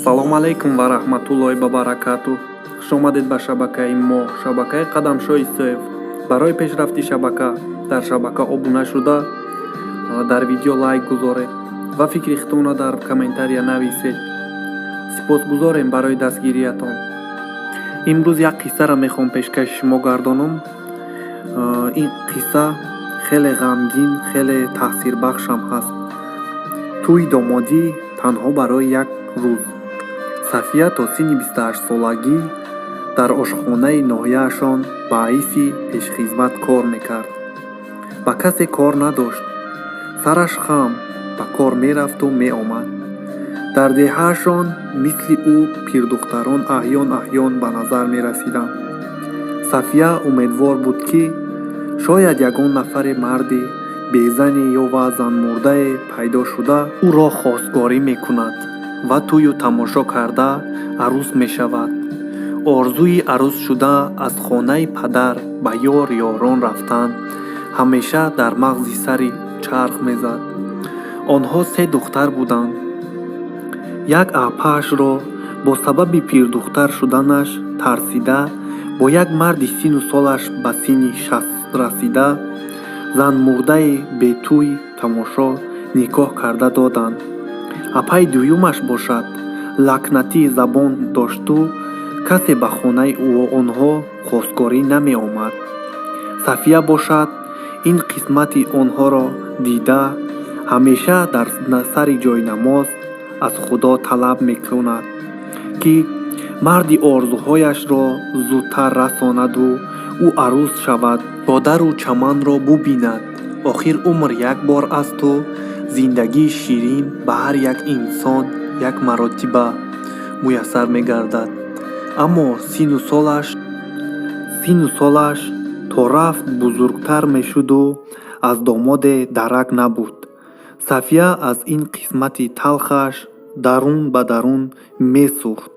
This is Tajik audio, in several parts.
Салому алайкум ва раҳматуллоҳи ва баракатуҳ. Хушомадед ба шабакаи мо, шабакаи Қадамшоҳ Исоев. Барои пешрафти шабака дар шабака обуна шуда, дар видео лайк гузоред ва фикри худтонро дар комментария нависед. Сипосгузорем барои дастгириятон. Имрӯз як қиссаро мехоҳам пешкаши шумо гардонам. Ин қисса хеле ғамгин, хеле таъсирбахшам ҳаст. Тӯи домодӣ танҳо барои як рӯз. Сафия то синни 28-солагӣ дар ошхонаи ноҳияашон ба ҳайси пешхизмат кор мекард. Ба касе кор надошт. Сараш хам, ба кор мерафту меомад. Дар деҳаашон мисли ӯ пирдухтарон аҳён аҳён ба назар мерасиданд. Сафия умедвор буд, ки шояд ягон нафаре марди безане ё занмурдае пайдо шуда, ӯро хостгорӣ мекунад ва тӯю тамошо карда арӯс мешавад. Орзуи арӯс шуда, аз хонаи падар ба ёр ёрон рафтан ҳамеша дар мағзи сари чарх мезад. Онҳо се духтар буданд. Як апаашро бо сабаби пирдухтар шуданаш тарсида, бо як марди сину солаш ба синни 60 расида, занмурдаи бетӯй тамошо никоҳ карда доданд. Апаи дуюмаш бошад, лакнатӣ забон дошту касе ба хонаи онҳо хостгорӣ намеомад. Сафия бошад, ин қисмати онҳоро дида, ҳамеша дар сари ҷойнамоз аз Худо талаб мекунад, ки марди орзуҳояшро зудтар расонаду ӯ арӯс шавад, чодару чаманро бубинад. Охир умр як бор асту зиндагии ширин ба ҳар як инсон як маротиба муяссар мегардад. Аммо сину солаш то рафт бузургтар мешуду аз домоде дарак набуд. Сафия аз ин қисмати талхаш дарун ба дарун месӯхт.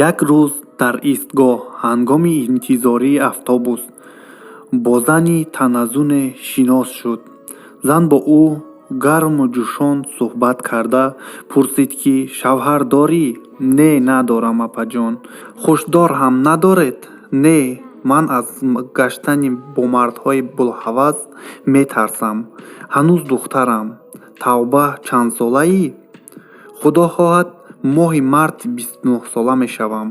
Як рӯз дар истгоҳ ҳангоми интизории автобус бо зани таназзуне шинос шуд. Зан бо ӯ гарму ҷӯшон суҳбат карда пурсид, ки шавҳар дорӣ? Не, надорам, апаҷон. Хушдор ҳам надоред? Не, ман аз гаштани бо мардҳои булҳавас метарсам. Ҳанӯз духтарам. Тавба, чандсолаӣ? Худо хоҳад, моҳи март 29-сола мешавам.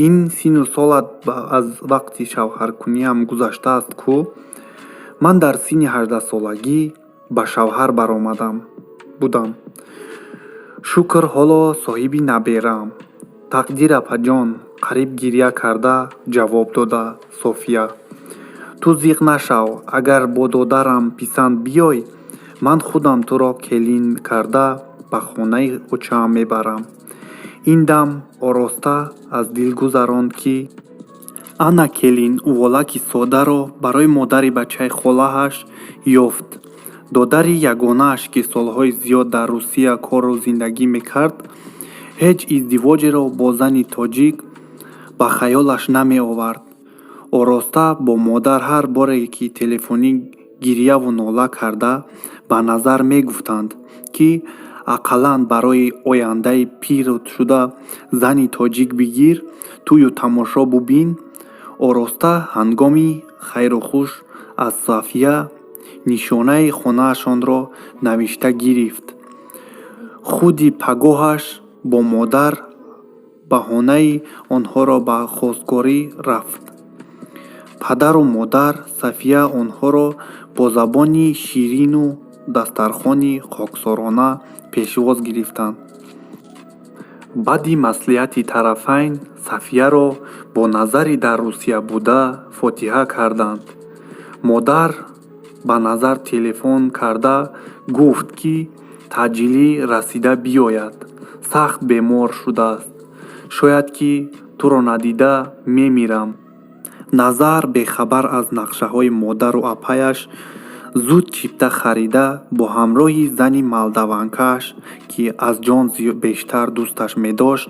Ин сину солат аз вақти шавҳаркуниам гузаштааст кӯ? Ман дар синни 18-солагӣ ба шавҳар баромадам будам. Шукр, ҳоло соҳиби набераам. Тақдир, апаҷон, қариб гиря карда ҷавоб дода София. Ту зиқ нашав, агар бо додарам писанд биёй, ман худам туро келин карда ба хонаи очаам мебарам. Ин дам ороста аз дил гузаронд, ки ана келин уволаки содаро барои модари бачаи холааш ёфт. Додари ягонааш, ки солҳои зиёд дар Русия кору зиндагӣ мекард, ҳеҷ издивоҷеро бо зани тоҷик ба хаёлаш намеовард. Ороста бо модар ҳар боре ки телефонӣ гирьяву нола карда ба Назар мегуфтанд, ки ақаллан барои ояндаи пир шуда зани тоҷик бигир, тӯю тамошо бубин. Ороста ҳангоми хайру хуш аз Сафия нишонаи хонаашонро навишта гирифт. Худи пагоҳаш бо модар баҳонаи онҳоро ба хостгорӣ рафт. Падару модар Сафия онҳоро бо забони ширину дастархони хоксорона пешвоз гирифтанд. Баъди маслиҳати тарафайн Сафияро бо Назари дар Русия буда фотиҳа карданд. Модар ба Назар телефон карда гуфт, ки таъҷилӣ расида биёяд, сахт бемор шудааст, шояд ки туро надида мемирам. Назар бехабар аз нақшаҳои модару апаяш зуд чипта харида, бо ҳамроҳи зани молдаванкааш, ки аз ҷон бештар дӯсташ медошт,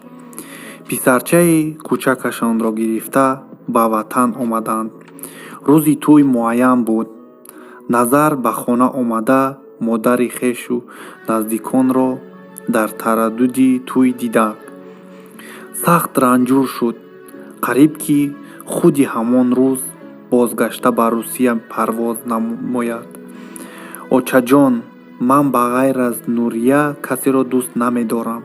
писарчаи кӯчакашонро гирифта ба ватан омаданд. Рӯзи тӯй муайян буд. Назар ба хона омада, модари хешу наздиконро Дар тараддуди тӯй дидак сахт ранҷур шуд. Қариб ки худи ҳамон рӯз бозгашта ба Русия парвоз намояд. Очаҷон, ман ба ғайр аз Нурия касеро дӯст намедорам.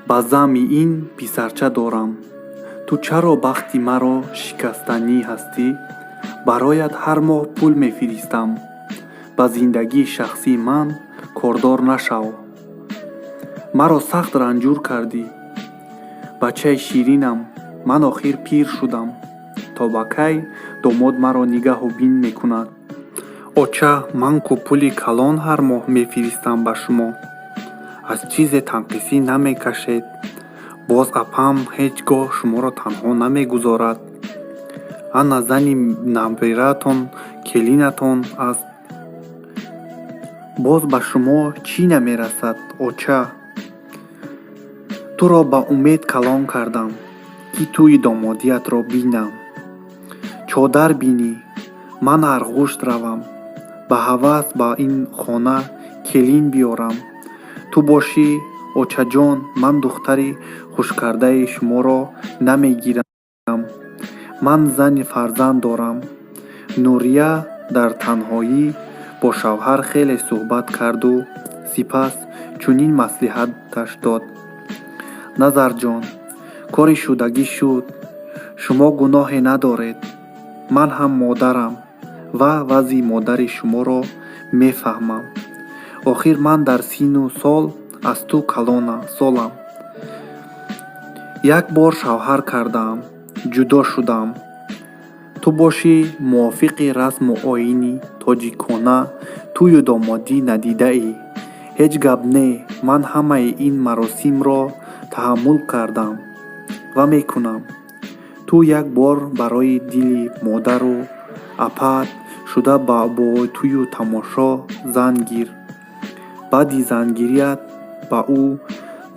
Ба заъми ин писарча дорам. Ту чаро бахти маро шикастанӣ ҳастӣ? Бароят ҳар моҳ пул мефиристам. Ба зиндагии шахсии ман кордор нашав. Маро сахт ранҷур кардӣ. Бачаи ширинам, ман охир пир шудам. То ба кай домод маро нигаҳу бин мекунад? Оча, ман ку пули калон ҳар моҳ мефиристам ба шумо. Аз чизе танқисӣ намекашед. Боз апам ҳеҷ гоҳ шуморо танҳо намегузорад. Ана зани набераатон келинатон аст. Боз ба шумо чӣ намерасад, оча? Туро ба умед калон кардам, ки тӯи домодиятро бинам. Чодар бинӣ, ман арғушт равам, ба ҳавас ба ин хона келин биёрам. Ту бошӣ, очаҷон, ман духтари хушкардаи шуморо намегирам. Ман зани фарзанд дорам. Нурия дар танҳоӣ бо шавҳар хеле суҳбат карду сипас чунин маслиҳаташ дод: Назарҷон, кори шудагӣ шуд. Шумо гуноҳе надоред. Ман ҳам модарам ва вазъи модари шуморо мефаҳмам. Охир ман дар синну сол аз ту калонсолам. Як бор шавҳар кардаам, ҷудо шудаам. Ту бошӣ, мувофиқи расму оини тоҷикона тӯю домодӣ надидаӣ. Ҳеҷ гап не, ман ҳамаи ин маросимро таҳаммул кардам ва мекунам. Ту як бор барои дили модару апаат шуда бо тӯю тамошо зан гир. Баъди зангирият ба ӯ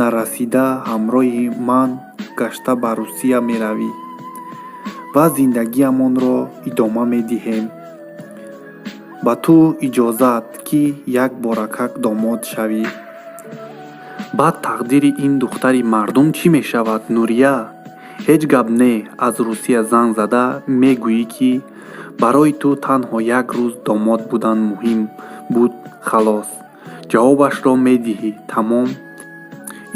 нарасида ҳамроҳи ман гашта ба Русия меравӣ ва зиндагиамонро идома медиҳем. Ба ту иҷозат, ки як боракак домод шавӣ. Баъд тақдири ин духтари мардум чӣ мешавад, Нурия? Ҳеҷ гап не, аз Русия занг зада мегӯӣ, ки барои ту танҳо як рӯз домод будан муҳим буд, халос. Ҷавобашро медиҳӣ, тамом.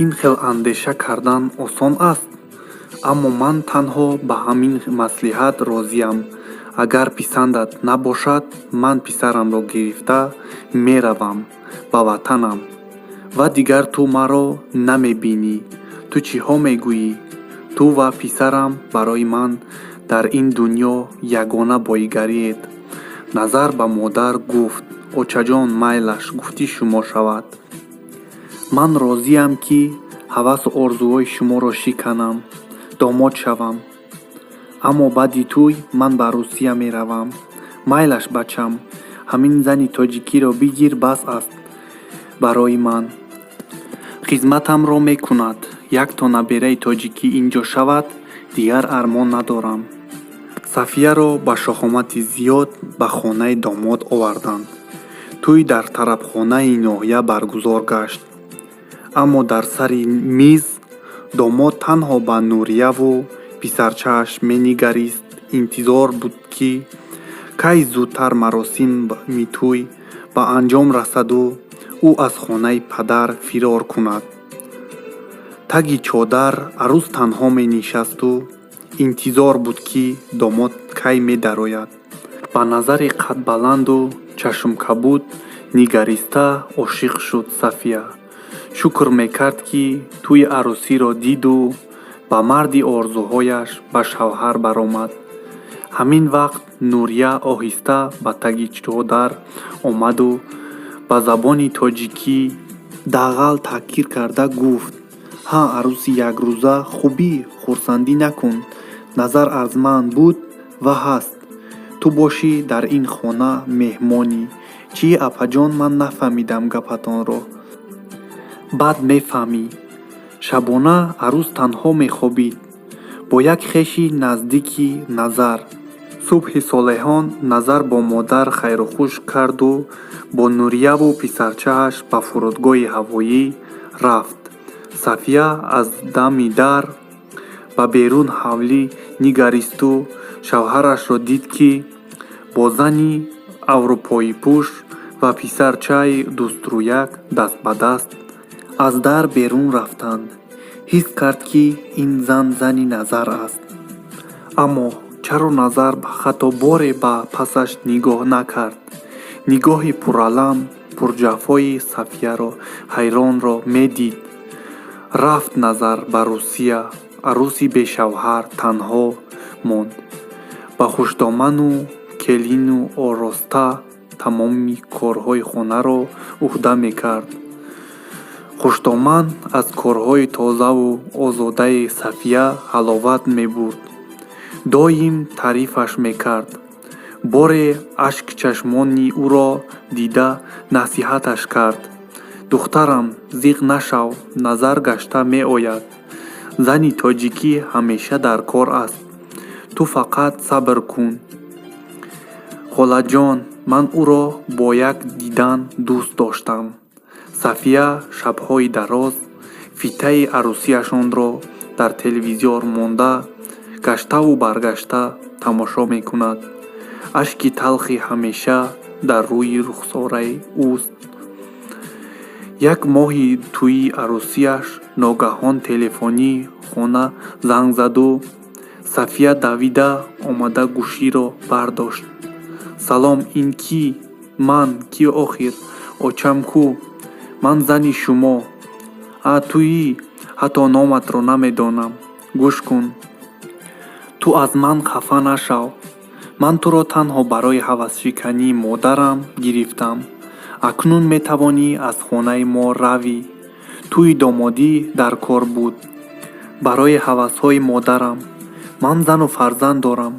Ин хел андеша кардан осон аст, аммо ман танҳо ба ҳамин маслиҳат розиям. Агар писандат набошад, ман писарамро гирифта меравам ба ватанам ва дигар ту маро намебинӣ. Ту чиҳо мегӯӣ? Ту ва писарам барои ман дар ин дунё ягона боигариед. Назар ба модар гуфт: Очаҷон, майлаш, гуфти шумо шавад. Ман розиям, ки ҳавасу орзуҳои шуморо шиканам, домод шавам. Аммо баъди тӯй ман ба Русия меравам. Майлаш, бачам, ҳамин зани тоҷикиро бигир, бас аст барои ман. Хизматамро мекунад. Якто набераи тоҷикӣ ин ҷо шавад, дигар армон надорам. Сафияро ба шоҳомати зиёд ба хонаи домод оварданд. Тӯй дар тарабхонаи ноҳия баргузор гашт. Аммо дар сари миз домод танҳо ба Нурияву писарчааш менигарист, интизор буд, ки кай зудтар маросими тӯй ба анҷом расаду ӯ аз хонаи падар фирор кунад. Таги чодар арӯс танҳо менишасту интизор буд, ки домод кай медарояд. Ба Назари қадбаланду чашмкабуд нигариста ошиқ шуд Сафия. Шукр мекард, ки тӯи арӯсиро диду ба марди орзуҳояш ба шавҳар баромад. Ҳамин вақт Нурия оҳиста ба таги чодар омаду ба забони тоҷикӣ дағал таъкид карда гуфт: Ҳа, арӯси якрӯза, хубӣ, хурсандӣ накун. Назар аз ман буд ва ҳаст. Ту бошӣ, дар ин хона меҳмонӣ. Чӣ, апаҷон, ман нафаҳмидам гапатонро. Баъд мефаҳмӣ. Шабона арӯс танҳо мехобид бо як хеши наздики Назар. Субҳи солеҳон Назар бо модар хайрухуш карду бо Нурияву писарчааш ба фурудгоҳи ҳавоӣ Рафт. Сафия аз дами дар ба берун ҳавлӣ нигаристу шавҳарашро дид, ки бо зани аврупоипӯш ва писарчаи дӯстрӯяк даст ба даст аз дар берун рафтанд. Ҳис кард, ки ин зан зани Назар аст. Аммо чаро Назар ҳатто боре ба пасаш нигоҳ накард? Нигоҳи пуралам, пурҷафои Сафияро ҳайронро медид. Рафт Назар ба Русия. Арӯси бешавҳар танҳо монд. Ба хушдоману келину ороста тамоми корҳои хонаро уҳда мекард. Хушдоман аз корҳои тозаву озодаи Сафия ҳаловат мебурд. Доим таърифаш мекард. Боре ашкчашмони ӯро дида, насиҳаташ кард: «Духтарам, зиқ нашав, Назар гашта меояд. Зани тоҷикӣ ҳамеша дар кор аст. Ту фақат сабр кун». «Холаҷон, ман ӯро бо як дидан дӯст доштам». Сафия шабҳои дароз фитаи арӯсиашонро дар телевизор монда, гаштаву баргашта тамошо мекунад. Ашки талхи ҳамеша дар рӯи рухсораи ӯст. Як моҳи тӯйи арӯсиаш ногаҳон телефони хона занг заду Сафия давида омада гӯширо бардошт. «Салом, ин кӣ?» «Ман, кӣ охир? Очам кӯ? Ман зани шумо». «А, туӣ? Ҳатто номатро намедонам. Гӯш кун, ту аз ман хафа нашав. Ман туро танҳо барои ҳавасшикании модарам гирифтам. Акнун метавонӣ аз хонаи мо равӣ. Тӯи домодӣ дар кор буд барои ҳавасҳои модарам. Ман зану фарзанд дорам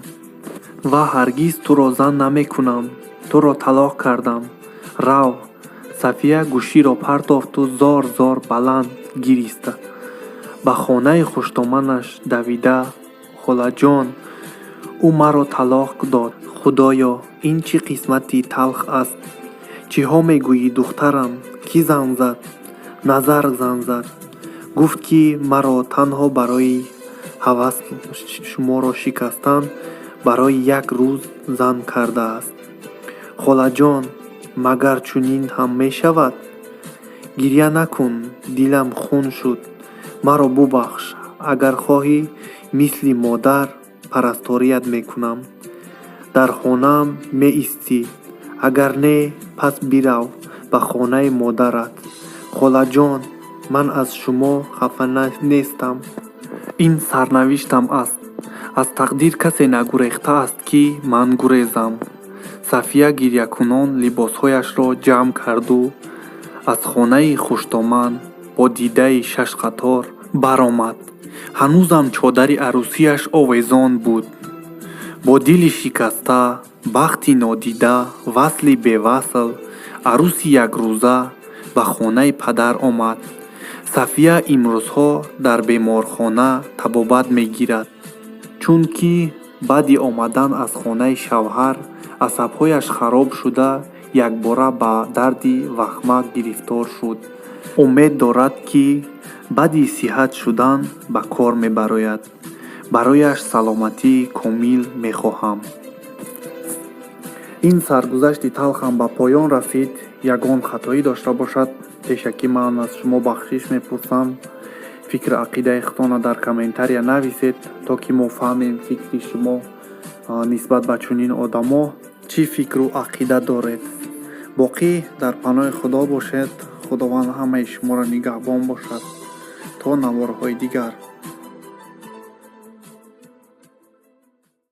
ва ҳаргиз туро зан намекунам. Туро талоқ кардам, рав». Сафия гӯширо партофту зор зор баланд гириста ба хонаи хушдоманаш давида: «Холаҷон, ӯ маро талоқ дод. Худоё, ин чӣ қисмати талх аст?» «Чиҳо мегӯӣ, духтарам? Кӣ занг зад?» «Назар занг зад. Гуфт, ки маро танҳо барои ҳавас шуморо шикастан барои як рӯз зан кардааст». «Холаҷон, магар чунин ҳам мешавад?» «Гиря накун, дилам хун шуд. Маро бубахш. Агар хоҳӣ, мисли модар парасторият мекунам. Дар хонаам меистӣ. Агар не, пас бирав ба хонаи модарат». «Холаҷон, ман аз шумо хафа нестам. Ин сарнавиштам аст. Аз тақдир касе нагурехтааст, ки ман гурезам». Сафия гирякунон либосҳояшро ҷамъ карду аз хонаи хушдоман бо дидаи шашқатор баромад. Ҳанӯзам чодари арӯсиаш овезон буд. Бо дили шикаста, бахти нодида, васли бевасл, арӯси якрӯза ба хонаи падар омад. Сафия имрӯзҳо дар беморхона табобат мегирад, чунки баъди омадан аз хонаи шавҳар асабҳояш хароб шуда, якбора ба дарди вахма гирифтор шуд. Умед дорад, ки баъди сиҳат шудан ба кор мебарояд. Барояш саломатии комил мехоҳам. Ин саргузашти талхам ба поён расид. Ягон хатоӣ дошта бошад, пешакӣ ман аз шумо бахшиш мепурсам. Фикру ақидаи худтонро дар комментария нависед, то ки мо фаҳмем, фикри шумо нисбат ба чунин одамо чӣ фикру ақида доред. Боқӣ дар паноҳи Худо бошед. Худованд ҳамаи шуморо нигаҳбон бошад. То наворҳои дигар.